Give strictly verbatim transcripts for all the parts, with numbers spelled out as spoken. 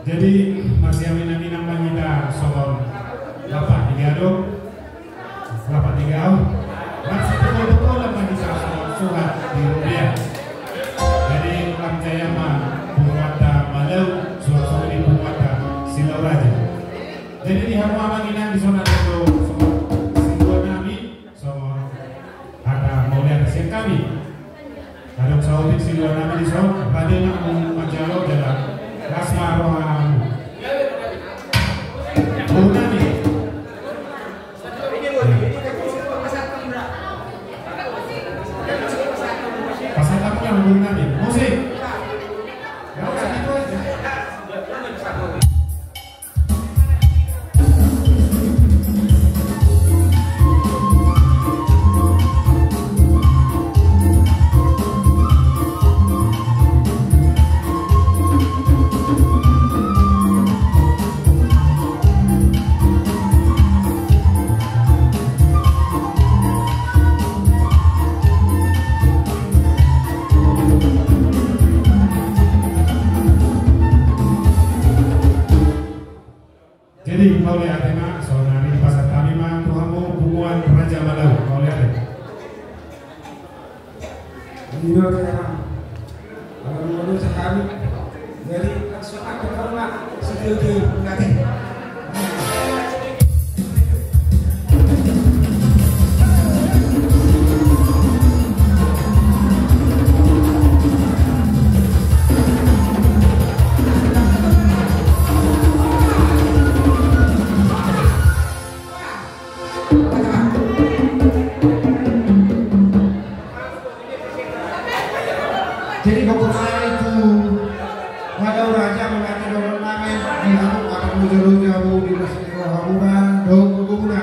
Jadi, marsiaminaminan ma hita songon lapak di gadong, lapak di gaol. Marsitopotopot ma hita songon suhat di robean. Jadi, lam jaya ma punguanta Malau, suhat songon i punguanta Silau Raja. Jadi, di hamu amang inang, dison adong do songon siluanami, songon hata mauliate sian hami. Adong saotik siluanami dison, rade ma hamu manjalo jala las ma roha hamu. Boru nami. Pasahat hamu ma boru nami. Musik. Jadi, mauliate ma, saonari pasahat hami ma tu hamu punguan Raja Malau, mauliate. Jadi, langsung aja karena setuju nanti. Jadi, pokokna itu, Malau Raja, mauliate dohot nami, di hamu, apa loja-loja hamu, di masjid hamu, dohot gogomuna.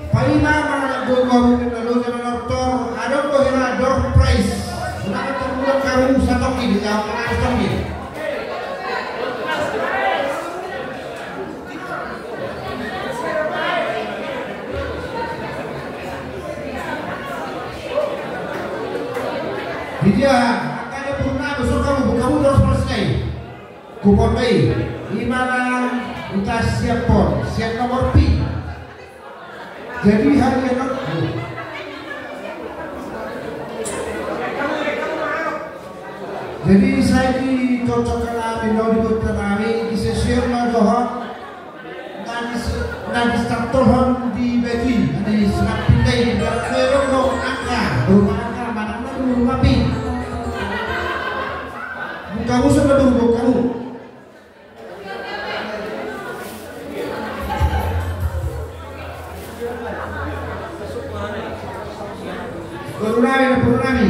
Paima manang gogo hamu na loja na nortor, adong do hira door prize. Unang terbulan karu satongkin, dijawab na satongkin. Di dia, angkanya purna, besok kamu, kamu terus selesai. Kupon bayi, imana utas siap pon, siap nomor pi. Jadi, hadiah no. Jadi, sai dicocokkan nami, no, di buat nami, di sesi on, no, dohot na dis-, na distartorhon di baju i, na disemat pindai, di dalam dorong do angka, berupa angka, mana, mana, berupa pi. Buka musuh, berupa kamu. Boru nami, boru nami.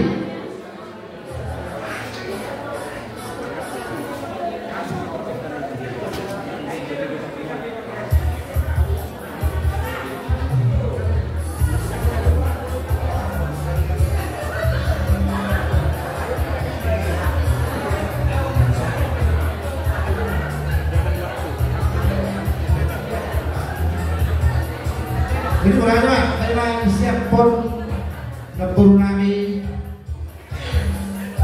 Jadi, boru nami, siap pon, na boru nami.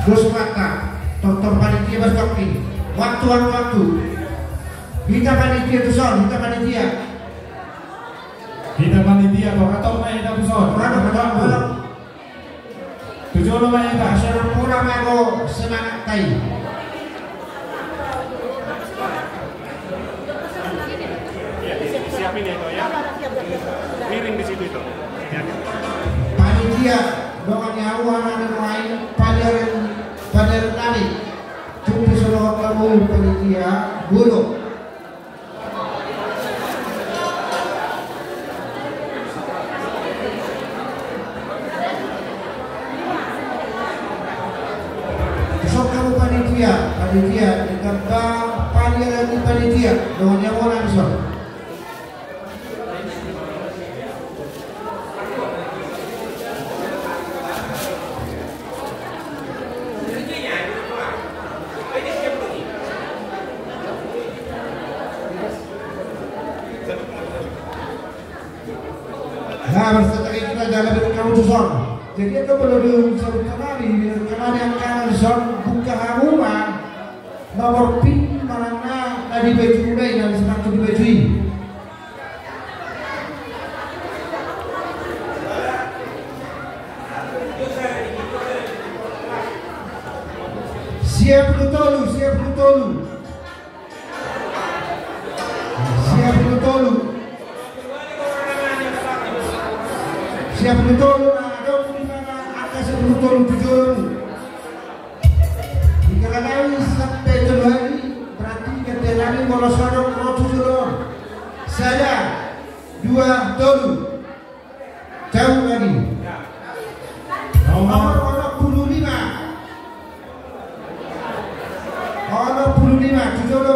Dos mata, tortor panitia bertopi. Waktu, waktu, waktu. Hita panitia tuson, hita panitia. Hita panitia, pahatop ma hita tuson. Pahatop, pahatop. Tu jolo ma hita. Asa na pola ma hamu semangat tai. Ya, siapin ya, itu ya. Piring di situ itu. Siapin. Panitia, dongan ni au, anak ni nuaeng, panitia, panitia nami. Tung pe so dohot hamu panitia, bolo. Songon hamu panitia, panitia, ditamba panitia, panitia, dongan ni au, anak ni nuaeng. Nah, berserta kita jalan dengan kamu tuson. Jadi, itu perlu disebutkan lagi, dengan kami yang kanan son, buka hamu ma nomor pin manang na Di baju mulai, na di sepatu di baju i. Sia pulu tolu, sia pulu tolu. Sia pulu tolu. Sia pulu tolu, na adong di mana angka sia pulu tolu tu jolo. Di kalangan sampai tolu hali, berarti ketenangan bolos adong ro tu jolo. Sada, dua, tolu. Jauh lagi. Nomor onom pulu lima. Onom pulu lima, tu jolo.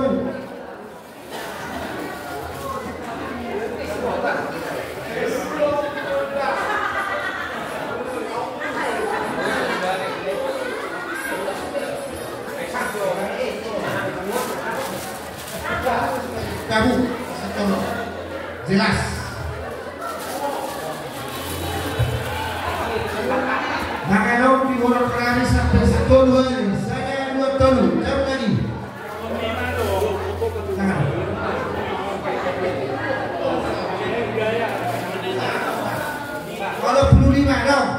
Kamu, satu. Jelas. Maka dong di bola kelari sampai satu dua ini. Saya dua tolu, jauh lagi. Tangan. Onom pulu lima, dong.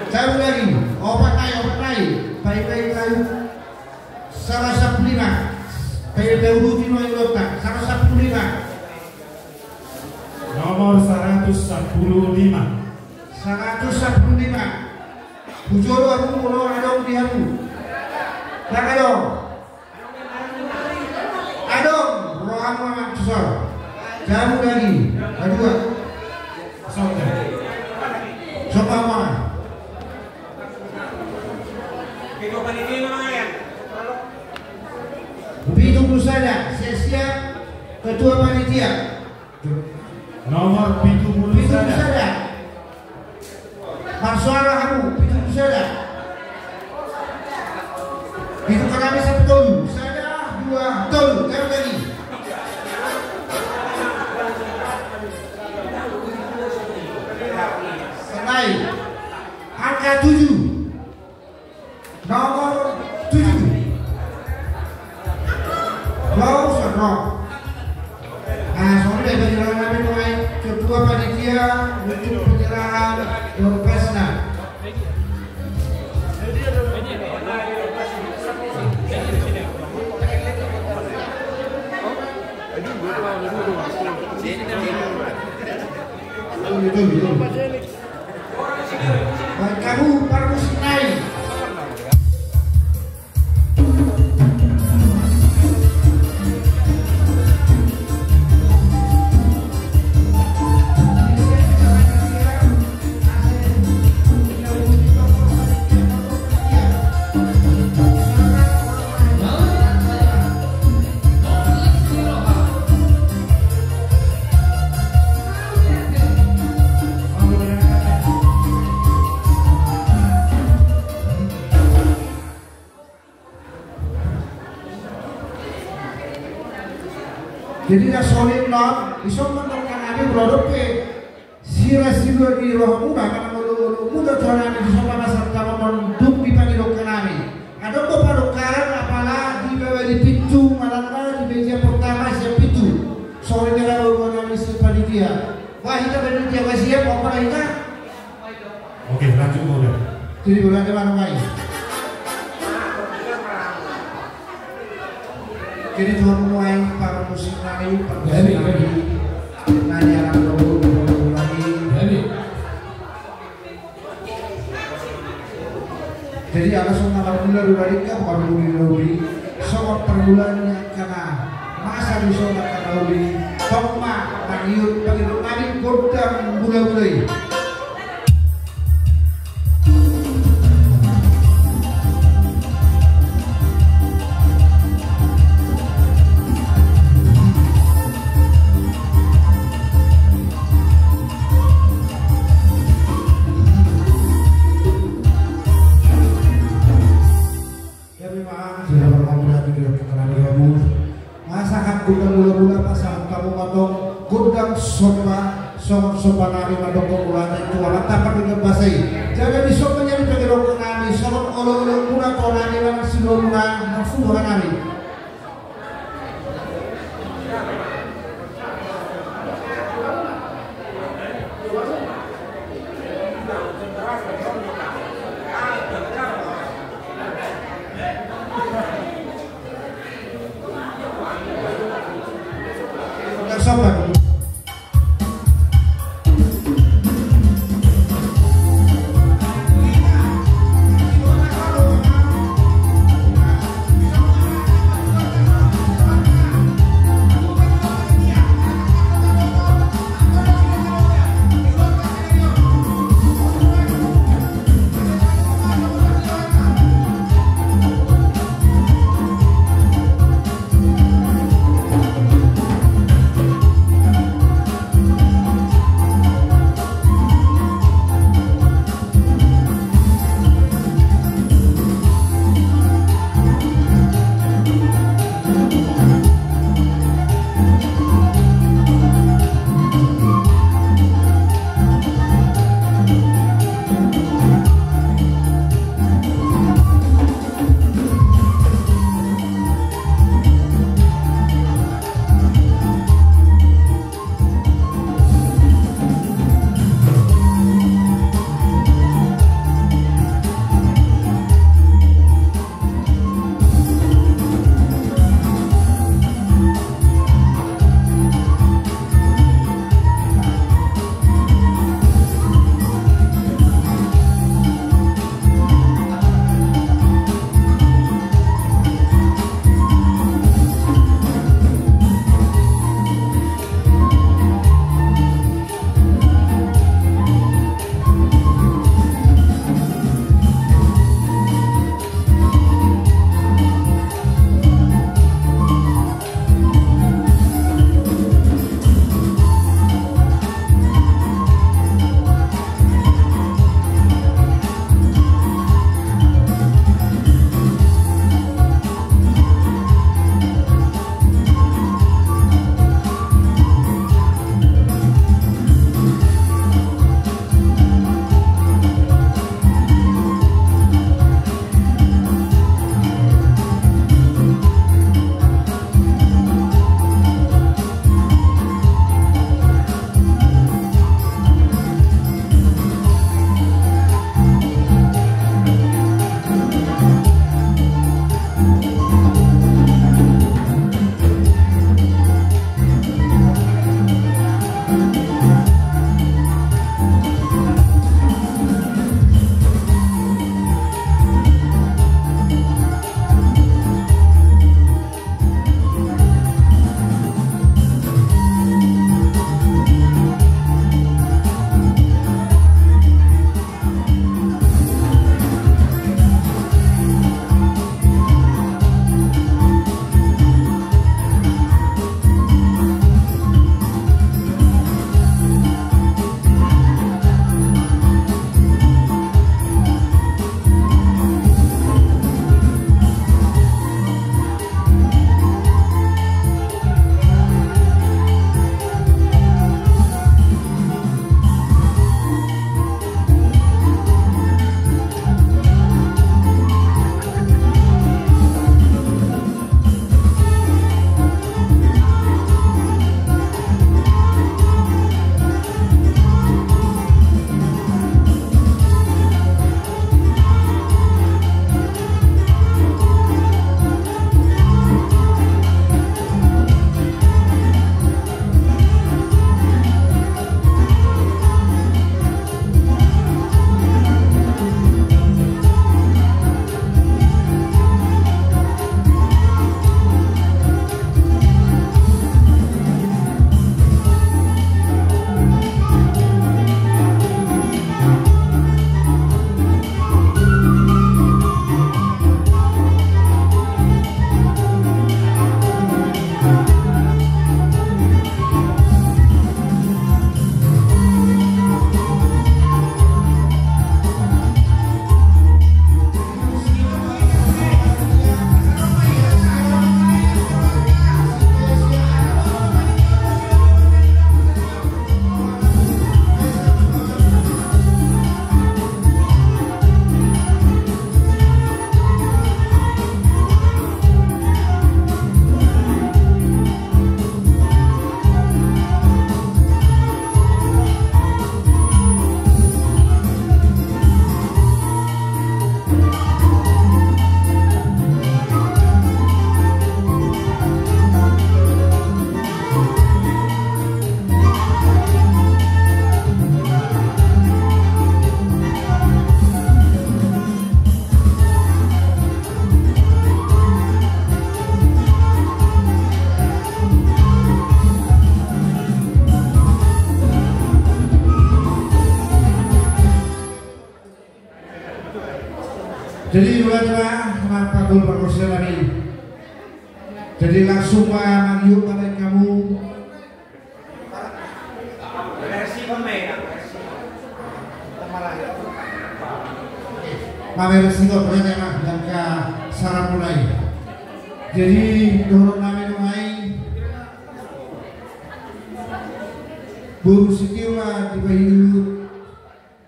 Jauh lagi. Opat nai, opat nai. Baik, baik, baik. Saratus sampulu lima. Pe, pe uruti ma i lota. Saratus sampulu lima. Nomor saratus sampulu lima. Saratus sampulu lima. Hujolo aku molo adong di aku. Dang adong. Adong, rohamu anak susah. Jamu lagi. Kedua. Sobat. Sobat mana? Pitu pulu sada, siap-siap ketua panitia. Nomor pitu pulu sada. Pitu pulu sada. Marsoara hamu, pitu pulu sada. Pitu kali satu tolu. Sada, dua, tolu. Jauh lagi. Selai. Angka tujuh. Nomor tujuh. Blau Serno. Nah, songon i do penyerahan nami, mulai ketua panitia untuk penyerahan dompetna. Baik, kamu parmusik nai. Jadi na songon i ma, dison ma dohonon nami, molo adong pe sira silua di rohamuna, manang olo-olomuna tu hami, dison ma na sahat tu on dung dipangido dohonon nami. Adong do panukaran apala di bawah di pintu, manang di meja pertama siap pintu. Songon i ma dohonon nami si panitia. Bah, hita panitia, bah, siap, apa hita? Oke, lanjut, Bang. Jadi, Bang, ada mana, Bang? Jadi, tuan mulai para musik nari, para musik nari. Nari anak dulu, dulu lagi. Jadi, ala songon na marmula do, Radika, marmula do, Rudi. Songon parmulaanna, karena masa di songon na, karena Rudi. Tong ma, mangiut, pangiut nari, gondang mula-mula i. Jadi, ma, sudah berkomunikasi dengan keterangan kamu. Masa hak gondang mula-mula, pasahat hamu ma tong gondang somba, songon somba nari mandok mula nai tu Amanta Pardenggan Basa i. Jadi, di somba Pengedok nami, songon olo-olo muna tu nami, nang sido muna, nang sudo nami. Jadi langsung ma mangihut ma baen hamu. Mamereng singkop, berarti, angka saramuna i. Jadi dohonon nami nuaeng, boru sitio ma dipaihut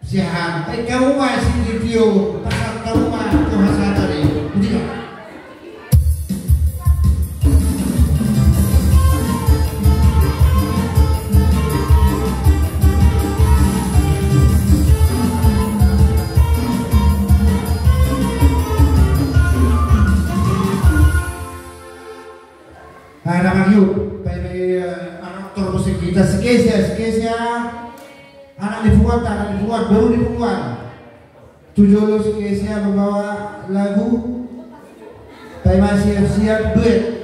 siahaan. Baen hamu ma sitio, pasahat hamu ma tu hasahatan i. Boti ma. Nah, nama yuk, baik, baik, eh, anak aktor musik kita, si Kesia, si Kesia. Anak ni punguan, anak ni punguan, boru ni punguan. Tu jolo si Kesia membawa lagu. Paima siap-siap duet.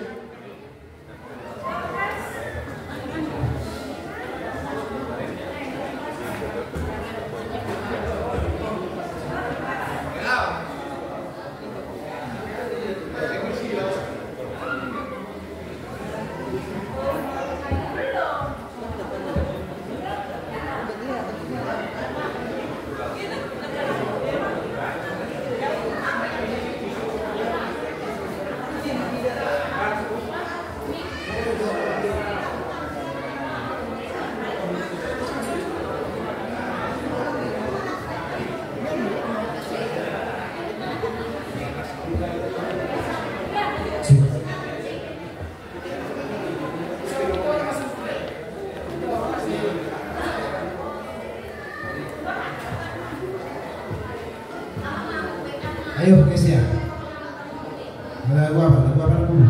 Ayo, guys, ya. Lagu apa? Lagu apa dulu?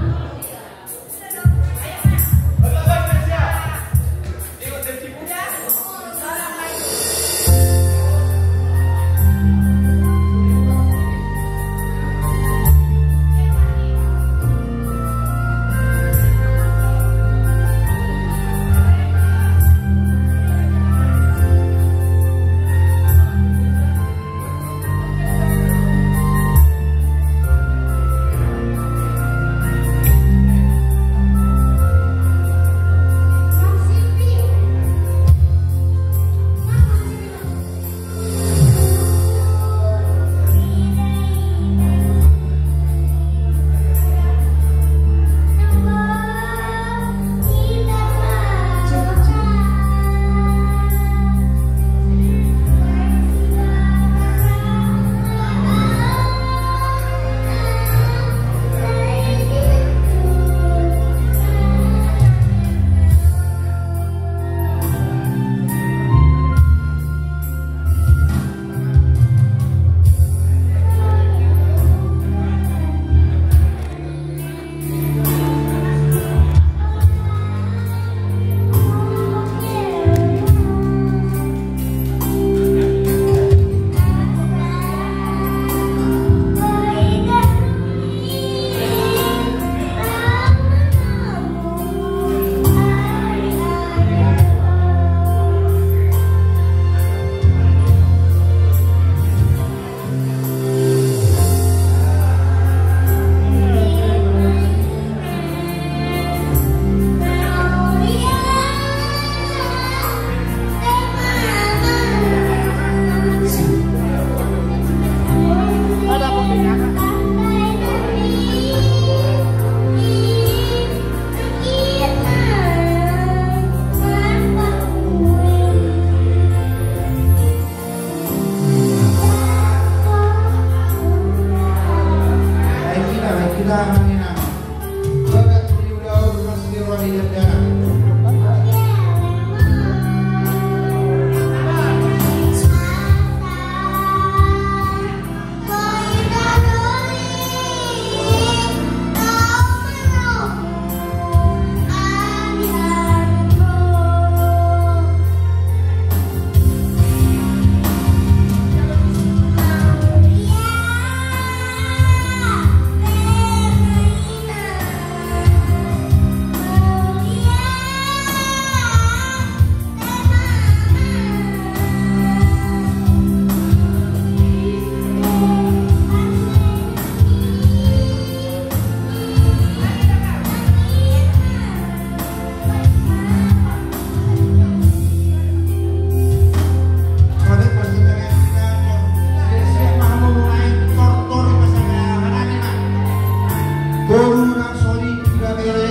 Boru nang soni ibebere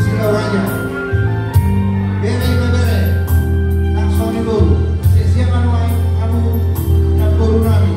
Silawanya. Bere ibebere nang soni boru. Siap, siap anu, anu, nang boru nami.